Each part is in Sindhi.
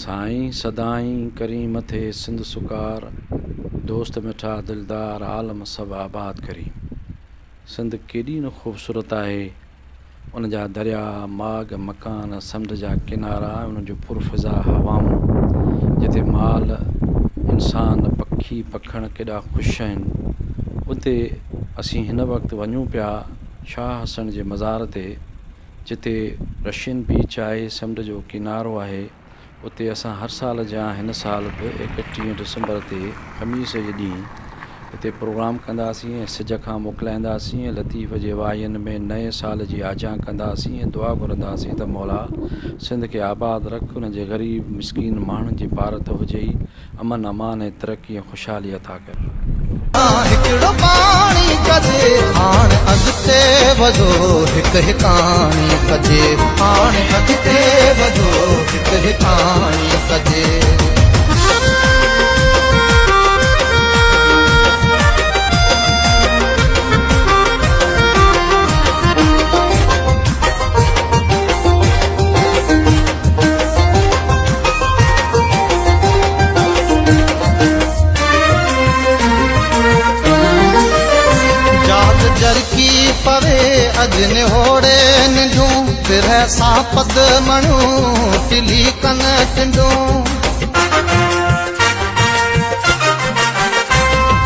سائين سدائين ڪرين مٿي سنڌ سڪار، دوست مٺا دلدار عالم سڀ آباد ڪرين. سنڌ ڪيڏي نه خوبصورت آهي، ان جا درياء، ماڳ، مڪان، سمنڊ جا ڪنارا ۽ انهن جون پرفضا هوائون، جتي مال، انسان، پکي پکڻ ڪيڏا خوش آهن. اتي اسين هن وقت وڃون پيا شاهه حسڻ جي مزار تي. جتي رشين بيچ آهي، سمنڊ جو ڪنارو آهي، اتي اسان هر سال جيان هن سال به ايڪٽيهين ڊسمبر تي خميس جي ڏينهن هتي پروگرام ڪنداسين ۽ سج کان موڪلائينداسين ۽ لطيف جي واين ۾ نئين سال جي آجيان ڪنداسين ۽ دعا گهرنداسين ته مولا سنڌ کي آباد رک، ان جي غريب مسڪين ماڻهن جي پارت هجئي. امن امان ۽ ترقي ۽ خوشحالي عطا ڪر. هڪڙو پاڻي ڪجي هاڻ اڳتي وڌو هڪ هڪاڻي ڪجي هاڻ اڳتي وڌو هڪ هڪاڻي ڪجي. جاڳ جرڪي پوي اڄ نهوڙي ننڊون، پرهه سان پد مڻيون ٽلي ڪن ٽنڊون.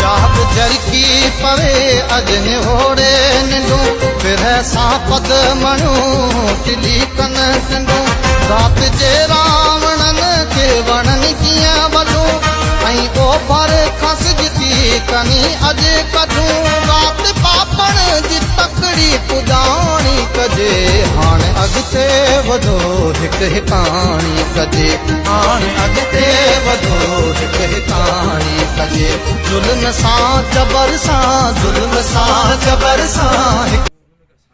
جاڳ جرڪي پوي اڄ نهوڙي ننڊون، پرهه سان پد مڻيون ٽلي ڪن ٽنڊون. رات جي راوڻن کي وڻن ڪيئن وڍون، ۽ اوڀر کان سج ٿي ڪني اڄ ڪڍون. رات پاپڻ جي تڪڙي پڄاڻي ڪجي، هاڻ اڳتي وڌو هڪ هڪاڻي ڪجي، هاڻ اڳتي وڌو هڪ هڪاڻي ڪجي. ظلم سان جبر سان ظلم سان جبر سان هڪ.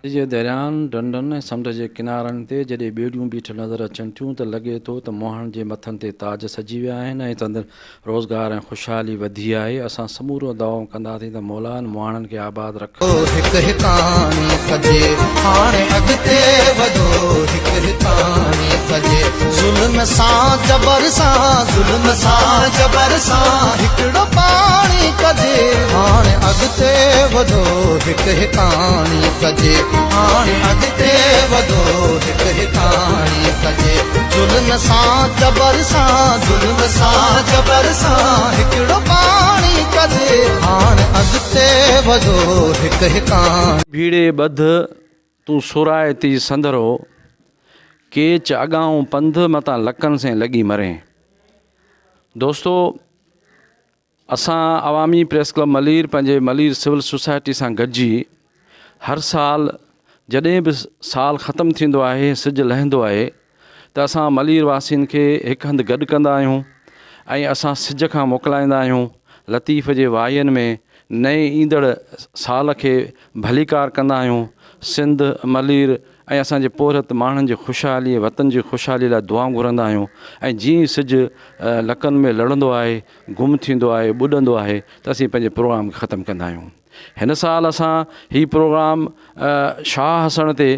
سنڌ جي دريائن، ڍنڍن ۽ سمنڊ جي ڪنارن تي جڏهن ٻيڙيون بيٺل نظر اچن ٿيون ته لڳي ٿو ته مهاڻن جي مٿن تي تاج سجي ويا آهن ۽ سندن روزگار ۽ خوشحالي وڌي آهي. اسان سموريون دعائون ڪنداسين ته مولا انهن مهاڻن کي آباد رک. هڪ هڪاڻي ڪجي هاڻ اڳتي وڌو هڪ هڪاڻي ڪجي ظلم سان جبر سان ظلم سان جبر سان هڪڙو پاڻي ڪجي هاڻ اڳتي وڌو هڪ هڪاڻي ڪجي هاڻ اڳتي وڌو هڪ هڪاڻي ڪجي ظلم سان جبر سان ظلم سان جبر سان هڪڙو پاڻي ڪجي هاڻ اڳتي وڌو هڪ هڪاڻي. ڀيڙي ٻڌ تون سورائتي سندرو، ڪيچ اڳائون پنڌ متان لڪن سين لڳي مرين. دوستو! اسان عوامي پريس ڪلب ملير پنهنجي ملير سول سوسائٽي سان گڏجي هر سال جڏهن به سال ختم ٿيندو آهي سج لهندو آهي ته اسان ملير واسين کي هڪ هنڌ گڏ ڪندا آهيون ۽ اسان سج کان موڪلائيندا آهيون لطيف جي واين ۾ نئين ايندڙ سال کي ڀليڪار ڪندا آهيون سنڌ ملير ۽ اسان جي پورهيت ماڻهن جي خوشحالي ۽ وطن جي خوشحالي لاء دعائون گهرندا آهيون ۽ جيئن ئي سج لڪن ۾ لڙندو آهي، گم ٿيندو آهي، ٻڏندو آهي ته اسين پنهنجي پروگرام کي ختم ڪندا آهيون. هن سال اسان هي پروگرام شاهه حسڻ تي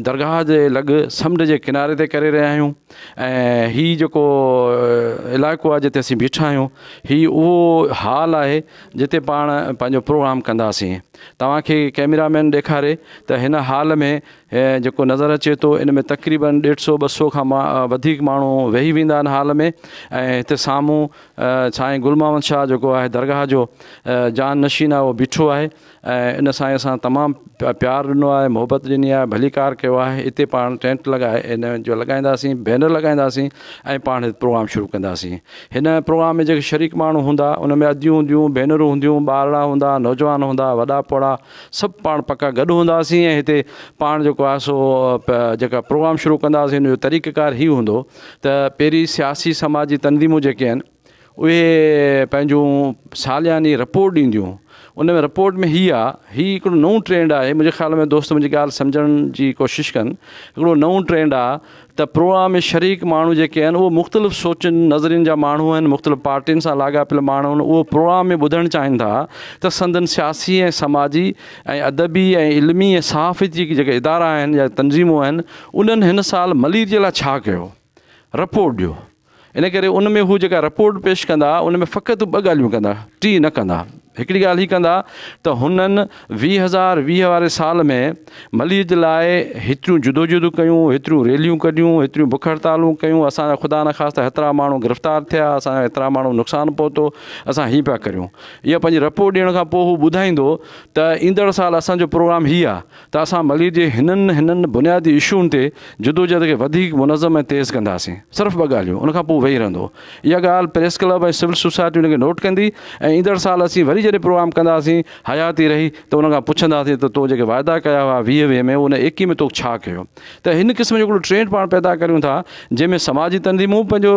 درگاهه جي لڳ سمنڊ جي ڪناري تي ڪري رهيا آهيون ۽ هي جيڪو علائقو آهي جتي اسين بيٺا آهيون هي اهو هال آهي جتي پاڻ پنهنجو پروگرام ڪنداسين. توهان کي ڪئميرا مين ڏيکاري ته هن هال ۾ جيڪو نظر اچي ٿو ان ۾ تقريبن ڏيڍ سو ٻه سو کان وڌيڪ ماڻهو ويهي ويندا آهن هال ۾ ۽ هتي سامهون سائين گل محمد شاهه جيڪو آهي درگاهه جو جان نشين آهي اهو بيٺو آهي ۽ ان سائين اسان تمام پيار ڏنو آهي محبت ڏني آهي ڀليڪار ڪيو آهي اتي پاڻ ٽينٽ لڳائي ان جو لڳائينداسين بينر لڳائينداسين ۽ پاڻ هت پروگرام شروع ڪنداسين هن پروگرام ۾ جيڪي شريڪ ماڻهو هوندا ان ۾ اديون هونديون، ڀينرون هونديون، ٻارڙا هوندا، نوجوان هوندا، وڏا پوڙها سڀ پاڻ پڪا گڏ هونداسين ۽ هتي پاڻ جيڪو آهي سو جيڪا پروگرام شروع ڪنداسين ان جو طريقه ڪار هي هوندو ته پهرين سياسي سماجي تنظيمون جيڪي آهن اهي پنهنجون سالياني رپورٽ ڏينديون ان ۾ رپورٽ ۾ هي آ هي هڪڙو نئون ٽرينڊ آهي منهنجي خيال ۾ دوست منهنجي ڳالهه سمجهڻ جي ڪوشش ڪن هڪڙو نئون ٽرينڊ آ ته پروگرام ۾ شريڪ ماڻهو جيڪي آهن اهي مختلف سوچن نظرين جا ماڻهو آهن مختلف پارٽين سان لاڳاپيل ماڻهو آهن اهو پروگرام ۾ ٻڌڻ چاهين ٿا ته سندن سياسي ۽ سماجي ۽ ادبي ۽ علمي ۽ صحافتي جيڪي ادارا آهن يا تنظيمون آهن انهن هن سال ملير جي لاء ڇا ڪيو؟ رپورٽ ڏيو. ان ڪري ان ۾ هو جيڪا رپورٽ پيش ڪندا ان ۾ فقط ٻه ڳالهيون ڪندا ٽي نه ڪندا. هڪڙي ڳالهه هي ڪندا ته هنن 20020 واري سال ۾ ملير جي لاء هيتريون جدوجهدون ڪيون، هيتريون ريليون ڪڍيون، هيتريون بک هڙتالون ڪيون، اسان جا خدا نخواسته هيترا ماڻهو گرفتار ٿيا، اسان جا هيترا ماڻهو نقصان پهتو، اسان هي پيا ڪريون. اها پنهنجي رپورٽ ڏيڻ کان پوء هو ٻڌائيندو ته ايندڙ سال اسان جو پروگرام هي آهي ته اسان ملير جي هنن هنن بنيادي اشوئن تي جدوجهد کي وڌيڪ منظم ۽ تيز ڪنداسين. صرف ٻه ڳالهيون، ان کان پوء ويهي رهندو. اها ڳالهه پريس ڪلب ۽ سول سوسائٽي ان کي نوٽ ڪندي ۽ ايندڙ سال اسين وري جڏهن پروگرام ڪنداسين، حياتي رهي ته ان کان پڇنداسين ته تو جيڪي واعدا ڪيا هئا 20 20 ۾ ان 21 ۾ تو ڇا ڪيو؟ ته هن قسم جو هڪڙو ٽرينڊ پاڻ پيدا ڪريون ٿا جنهن ۾ سماجي تنظيمون به پنهنجو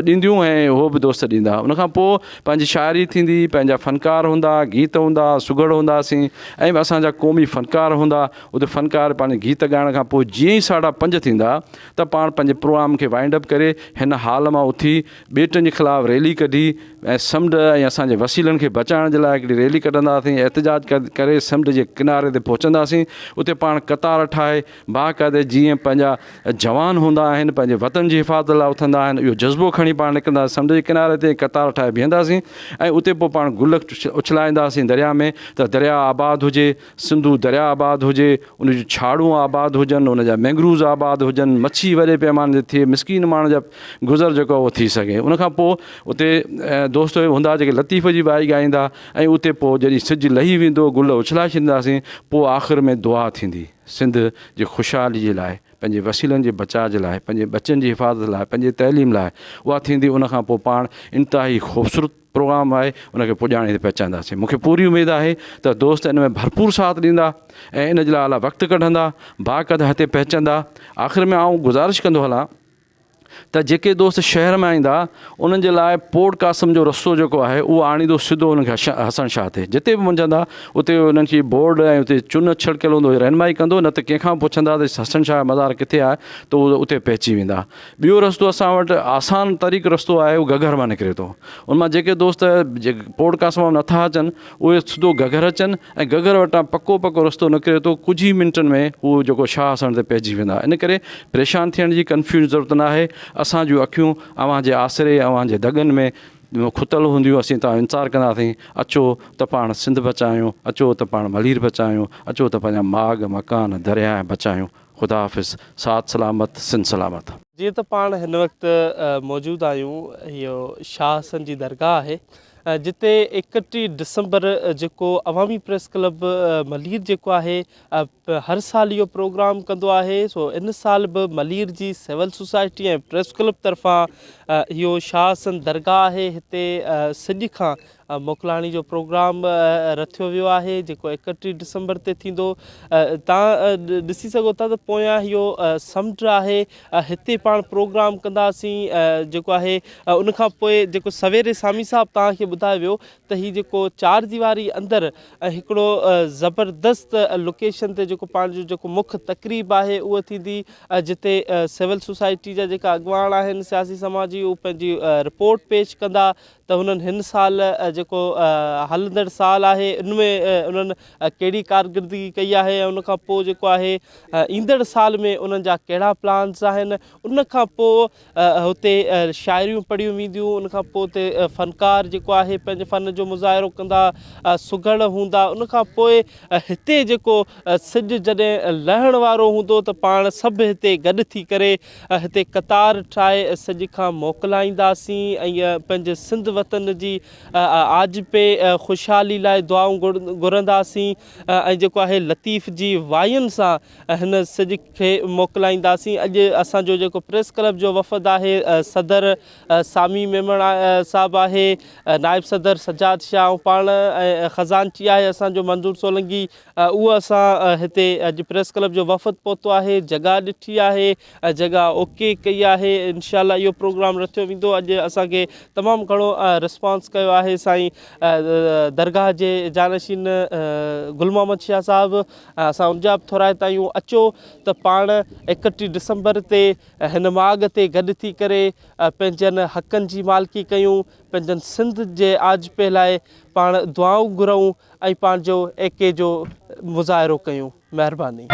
ڏينديون ۽ هو به دوست ڏيندا. ان کان پوء پنهنجي شاعري ٿيندي، پنهنجا فنڪار هوندا، گيت هوندا، سگهڙ هونداسين ۽ اسان جا قومي فنڪار هوندا. اتي فنڪار پنهنجي گيت ڳائڻ کان پوء جيئن ئي ساڍا پنج ٿيندا ته پاڻ پنهنجي پروگرام کي وائنڊ اپ ڪري هن هال مان اٿي ٻيٽن جي خلاف ريلي ڪڍي ۽ سمنڊ ۽ اسان جي وسيلن کي بچائڻ جي لاء هڪڙي ريلي ڪڍنداسين احتجاج ڪري سمنڊ جي ڪناري تي پهچنداسين اتي پاڻ قطار ٺاهي باقاعدي جيئن پنهنجا جوان هوندا آهن پنهنجي وطن جي حفاظت لاء اٿندا آهن اهو جذبو کڻي پاڻ نڪرنداسين سمنڊ جي ڪناري تي قطار ٺاهي بيهنداسين ۽ اتي پوء پاڻ گل اڇلائينداسين درياء ۾ ته درياء آباد هجي سنڌو درياء آباد هجي، ان جون ڇاڙون آباد هجن، ان جا مينگروز آباد هجن، مڇي وڏي پيماني تي ٿئي، مسڪين ماڻهن جا گذر جيڪو آهي اهو ٿي سگهي. ان کان پوء اتي دوست هوندا جيڪي لطيف جي وائي ڳائيندا ۽ اتي پوء جڏهن سج لهي ويندو، گل اڇلائي ڇڏينداسين، پوء آخر ۾ دعا ٿيندي سنڌ جي خوشحالي جي لاء، پنهنجي وسيلن جي بچاء جي لاء، پنهنجي ٻچن جي حفاظت لاء، پنهنجي تعليم لاء اها ٿيندي. ان کان پوء پاڻ انتهائي خوبصورت پروگرام آهي ان کي پڄاڻي تي پهچائينداسين مون کي پوري اميد آهي ته دوست ان ۾ ڀرپور ساٿ ڏيندا ۽ ان جي لاء اعليٰ وقت ڪڍندا باقاعده هتي پهچندا آخر ۾ آئون گذارش ڪندو هلان ته جيڪي دوست شهر مان ايندا انهن جي لاء پورٽ قاسم جو رستو جيڪو آهي اهو آڻيندو سڌو انهن کي حسن شاهه تي جتي به منجهندا اتي انهن کي بورڊ ۽ اتي چن ڇڙڪيل هوندو رهنمائي ڪندو نه ته ڪنهن کان پڇندا ته حسن شاهه مزار ڪٿي آهي ته اهو اتي پهچي ويندا ٻيو رستو اسان وٽ آسان طريق رستو آهي اهو گهگهر مان نڪري ٿو ان مان جيڪي دوست پورٽ قاسم مان نٿا اچن اهي سڌو گهگهر اچن ۽ گهگهر وٽان پڪو پڪو رستو نڪري ٿو ڪجهه ئي منٽن ۾ هو جيڪو شاهه حسڻ تي پئجي ويندا ان ڪري پريشان ٿيڻ جي ڪنفيوز ضرورت نه آهي اسان جون اکيون اوهان جي آسري اوهان جي دڳن ۾ کتل هونديون اسين توهان انتظار ڪنداسين اچو ته پاڻ سنڌ بچايون اچو ته پاڻ ملير بچايون اچو ته پنهنجا ماڳ مڪان درياهه بچايون خدا حافظ ساٿ سلامت سنڌ سلامت. جيئن ته پاڻ هن وقت موجود آهيون اهو شاهه حسن جي درگاهه آهي جتي 31 ڊسمبر جيڪو عوامي پريس ڪلب ملير جيڪو آهي هر سال اهو پروگرام ڪندو آهي سو ان سال به ملير جي سول سوسائٽي ۽ پريس ڪلب طرفان اهو شاهه حسن درگاهه آهي هتي سڄ کان موڪلاڻي جو پروگرام رٿيو ويو آهي جيڪو 31 ڊسمبر تي ٿيندو تان ڏسي سگهو ٿا ته پويان اهو سمنڊ آهي هتي پاڻ پروگرام ڪنداسين جيڪو آهي ان کان پوء جيڪو سويري سامي صاحب توهان کي ٻڌايو ويو ته هي جيڪو چار ديواري اندر هڪڙو زبردست لوڪيشن تي جيڪو پاڻ جو جيڪو مک تقريب آهي اهو ٿيندي جتي سول سوسائٽي جا جيڪا اڳواڻ آهن سياسي سماجي اهو پنهنجي رپورٽ پيش ڪندا ته هنن هن سال جيڪو هلندڙ سال آهي ان ۾ انهن ڪهڙي ڪارڪردگي ڪئي آهي ۽ ان کان پوء جيڪو آهي ايندڙ سال ۾ انهن جا ڪهڙا پلانس آهن ان کان پوء هتي شاعريون پڙهيون وينديون ان کان پوء اتي فنڪار جيڪو آهي پنهنجي فن جو مظاهرو ڪندا سگهڙ هوندا ان کان پوء هتي جيڪو سج جڏهن لهڻ وارو هوندو ته پاڻ سڀ هتي گڏ ٿي ڪري هتي قطار ٺاهي سڄ کان موڪلائينداسين ۽ پنهنجي سنڌ وطن جي آجپي خوشحالي لاء دعائون گهرنداسين ۽ جيڪو آهي لطيف جي واين سان هن سڄ کي موڪلائينداسين اڄ اسان جو جيڪو پريس ڪلب جو وفد آهي صدر سامي ميمڻ صاحب آهي نائب صدر سجاد شاهه پاڻ ۽ خزانچي آهي اسان جو منظور سولنگي اهو اسان هتي اڄ پريس ڪلب جو وفد پهتو آهي جڳهه ڏٺي آهي ۽ جڳهه اوڪي ڪئي آهي انشاء الله اهو پروگرام رٿيو ويندو اڄ اسان کي تمام گهڻو رسپانس ڪيو آهي سائين درگاهه جي جانشين گل محمد شاهه صاحب اسان ان جا به ٿورائتا آهيون اچو ته پاڻ 31 ڊسمبر تي هن ماڳ تي گڏ ٿي ڪري پنهنجن حقن جي مالڪي ڪيون پنهنجن سنڌ جي آجپي لاء پاڻ دعائون گهرون ۽ پنهنجو ايڪي جو مظاهرو ڪيون مهرباني.